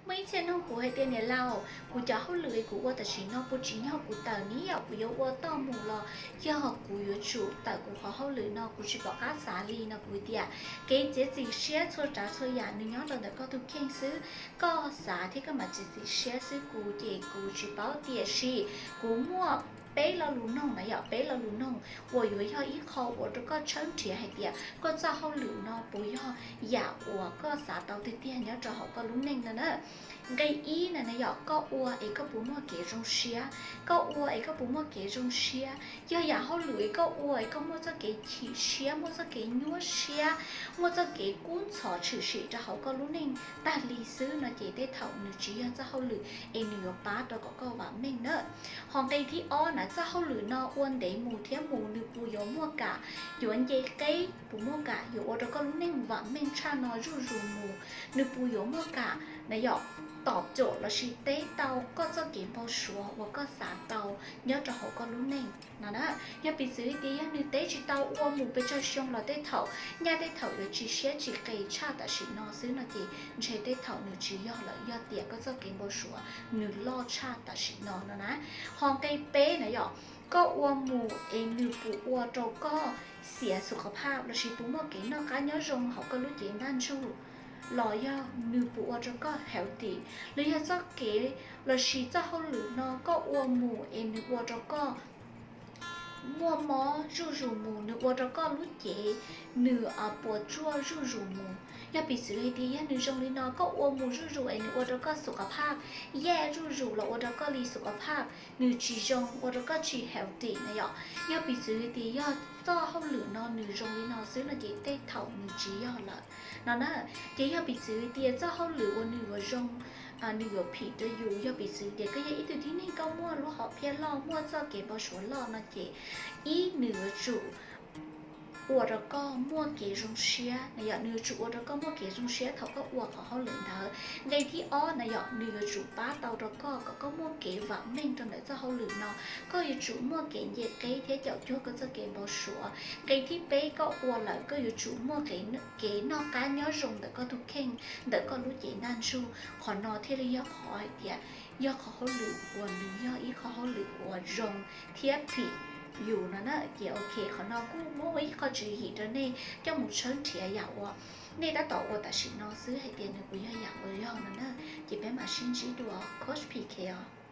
Muaj ib txhia nug kuv hais tias niam laus, kuv cov hauj lwm kuv ua tam sim no puas tsim nyog kuv tawm ne, yog kuv yuav ua toj mus los yog kuv yuav tsum tawm kuv qhov hauj lwm no, kuv tsis pom qab xav li no. Kuv tias kev txiav txim siab txhua tsav txhua yam nws nyob rau ntawm koj tus kheej xwb, koj xav thiab koj mam txiav txim siab xwb, kuv ces kuv tsis paub. Tiam sis kuv muaj peb lo lus noog na yom, peb lo lus noog uas yuav yog ib qho ua rau koj tshawb nrhiav hais tias koj txoj hauj lwm no puas yog yam uas koj xav tau tiag tiag nyob rau hauv koj lub neej no na. Nqe ib na na yom, koj ua es koj puas muaj kev zoo siab. Koj ua es koj puas muaj kev zoo siab. Yog yam hauj lwm es koj ua es koj muaj txoj kev chim siab, muaj txoj kev nyuaj siab, muaj txoj kev kub ntxhov tshwm sim rau hauv koj lub neej tag li xwb no ces tej thaum nws tsis yog txoj hauj lwm es nws yuav pab rau kom koj vam meej na. Ho nqe thib ob na, txoj hauj lwm no ua ntev mus thiab mus nws puas yuav muaj kam yuav nce qeb, puas muaj kam yuav ua rau koj lub neej vam meej tshaj no zuj zus mus, nws puas yuav muaj kam na yom, tom caum lossis teb tau koj txoj kev npau suav uas koj xav tau nyob rau hauv koj lub neej no na. Yog piv txwv tias yog nws teb tsis tau ua mus pes tsawg xyoo los tej thaum nyaj tej thaum yuav tsis siab tsis qes tshaj tam sim no xwb no ces ntshe tej thaum nws tsis yog lawm, yog tias koj txoj kev npau suav nws loj tshaj tam sim no no na. Ho nqe peb na yom, koj ua mus es nws puas ua rau koj xiam xu kha phaj lossis puas muaj kev noj qab nyob zoo hauv koj lub cev ntaj ntsug los yog nws puas ua rau koj healthy, los yog txoj kev lossis txoj hauj lwm no koj ua mus es nws ua rau koj muaj mob zuj zus mus, nws ua rau koj lub cev nws puas tsuaj zuj zus mus. Yog piv txwv hais tias yog nws zoo li no, koj ua mus zuj zus es nws ua rau koj xu kha phaj yaj zuj zus los ua rau koj li xu kha phaj nws tsis zoo, ua rau koj tsis healthy na yom. Yog piv txwv tias yog txoj hauj lwm no nws zoo li no xwb no ces tej thaum nws tsis yog lawm no na. Ces yog piv txwv tias txoj hauj lwm uas nws yuav zoo, nws yuav phim rau yus, yog piv txwv tias koj yog ib tug tib neeg koj muaj lub hom phiaj loj, muaj txoj kev npau suav loj no ces ib, nws yuav tsum ua rau koj muaj kev zoo siab na yom, nws yuav tsum ua rau koj muaj kev zoo siab thaum koj ua qhov hauj lwm ntawd. Nqe thib ob na yom, nws yuav tsum pab tau rau koj kom koj muaj kev vam meej rau ntawm txoj hauj lwm no. Koj yuav tsum muaj kev nce qeb thiab caum cuag koj txoj kev npau suav. Nqe thib peb koj ua lawm koj yuav tsum muaj kev noj qab nyob zoo ntawm koj tus kheej, ntawm koj lub cev ntaj ntsug. Qhov no thiaj li yog qhov hais tias yog qhov hauj lwm uas nws yog ib qho hauj lwm uas zoo thiab phim yus no na. Ces ok, qhov no kuj muab ua ib qho tswv yim rau nej coj mus tshawb nrhiav yam uas nej tab tom ua tam sim no xwb hais tias nws puas yog yam uas yog no na. Ces peb mam sib ntsib dua, Coach P K os.